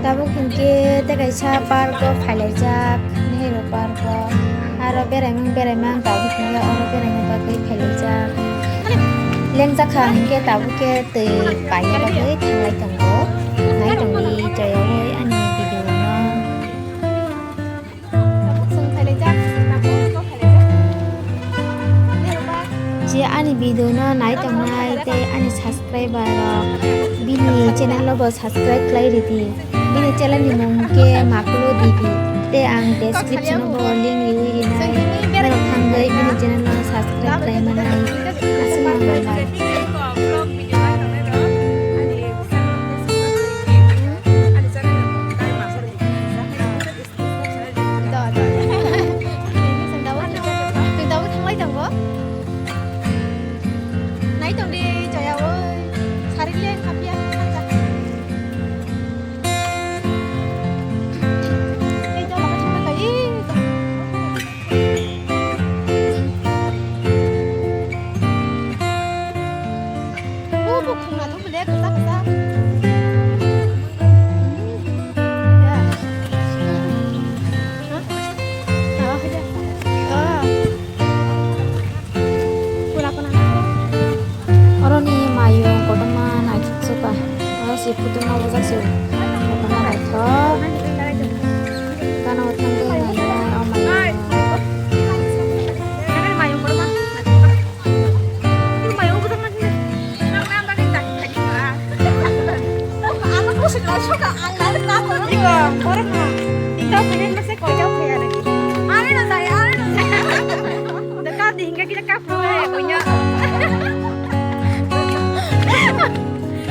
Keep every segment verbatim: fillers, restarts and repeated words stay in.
Tabuk hinkhe tei kaisa park o phailaijak, Nehru Park o. Aro beraimang beraimang tabuk hinkhe oro beraina bagwi phailaijak. Lengjak kha hinkhe tabuk khe twi paina bagwi thanglai tongo. Nai tongdi joyaui ani video no. Je ani video no nai tongnai tei ani subscriber rok bini channel no bo subscribe khlai ridi. Bini channel ni mung khe Makulo Devi tei ang description o bo link riwi rinai. Norok thangwi bini channel no subscribe khlai manai. Aswk no hambai. Nai tong di, chaya oi. Sari le, kapya, sanja. Ei, jala ka thangna kai. Oh, bu khungna thum le, kasa, kasa. Ya. Hah? Ah, haja. Ah. Kuna, kuna. Oroni mayung kotorma naithok se ba. Oro se photo ma bujak se. Kotorma naithok. Gana o thangwi nainai o mayung.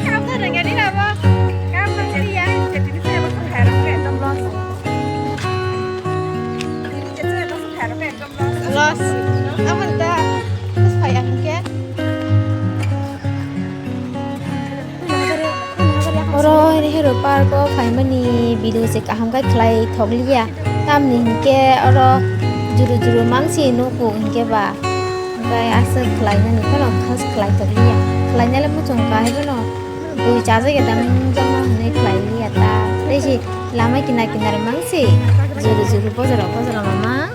Kap na rwngya ni abo. Kap na rwngya ni abo. Loss. Amo da. Terus payah ke. Oro Nehru Park o phaimani video se kaham khe khlai thokliya. Tamni hinkhe oro juru juru mangsi nugo hinkhe ba. Hinkhe aswk khlainani phano khas khlai thokliya. Khlainale muchung kha haiphano bui chajak ya dang jama hinwi khlai liya ta. Tei se lama kinar kinar mangsi juru juru bojaro bojaro ma mang.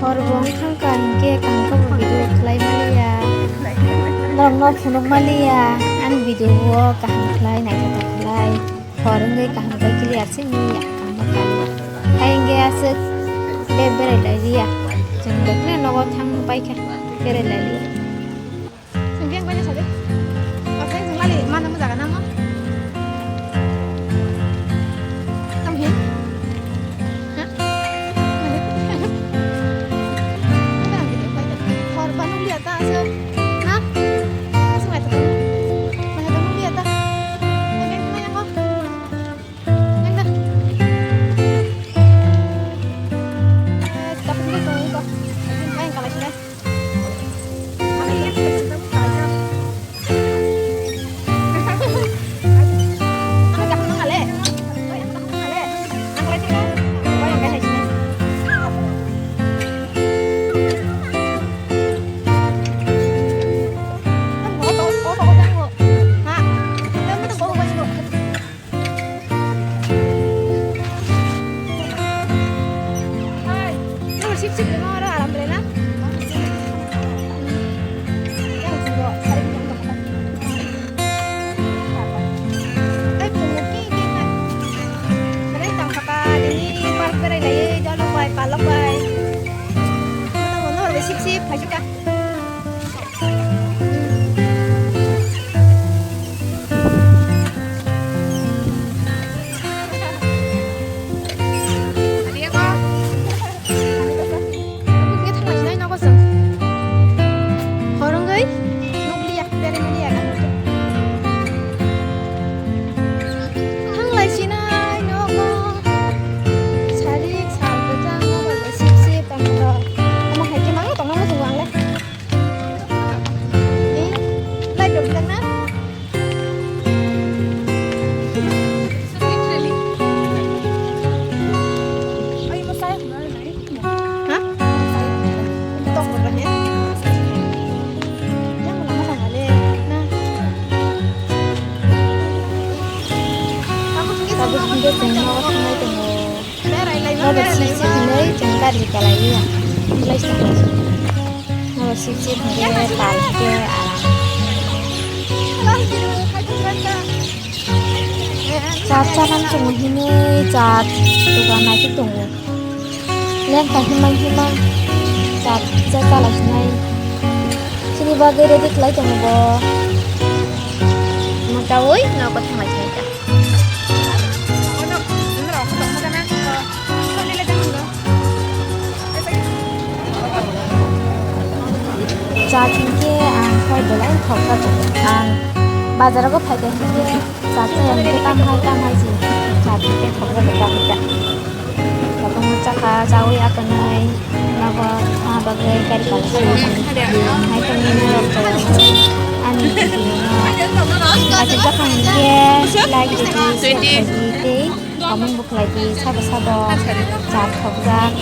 Hor bo wng thang kha hinkhe kaham khe bo video khlai maliya. Norok no phunuk maliya. Ani video o kaham khlai naithotok khlai. Hor wngwi kaham khe clear se maliya. Kaham khe kaliya. Hai hinkhe aswk be berai lai liya. Chwng bai kheno nogo thang pai kha berai lai liya. Sengkeng bai sadi. Oke, sengmali mana mo jaga namo? Tam hin? Hah? Hor ba nukliya ta aswk. Na? Aswk mai ta. Mai ta nukliya ta. Sengkeng mai namo? Nang da. Eh, dapat dulu tuh, kok. Main kalah sini. Hai, nung sip sip lima oro aram bela na. Yang sebo sari yang tak tak. Hai, pungu ki ki na. Mana yang tang kaka ini park berai lai jalo bai palok bai. Mana mana oro sip sip hai suka. Horongoi nukliya, berai maliya. Thanglai sinai nogo. Sarik sal bwchang nogo sip sip tongmani. Omo hai khe mangno tongna muchungo ang le. Abo sip sip hinwi chwng gari kalai ya. Lai sa. Abo sip sip hinwi pal khe aram. Chat chanang chwng hinwi chat dogan nai khe tongo. Lengkha himang himang chat cha chala sinai. Chini bagwi ready khlai tongo bo. Mo chaui nogo thanglai sinai ta. Chat hinkhe ang phai belai thokjak ang bazar o phaikha hinkhe. Chat chaya hinkhe tamhai tamhai se chat hinkhe thokjak jak jak. Tabukno chakha chaui akonoi nogo thangna bagwi gari kala hai tongwi norok ani video no achuk jak hinkhe like rwdi, share khaidi tei comment bo khlaidi sabo sabo chat thokjak.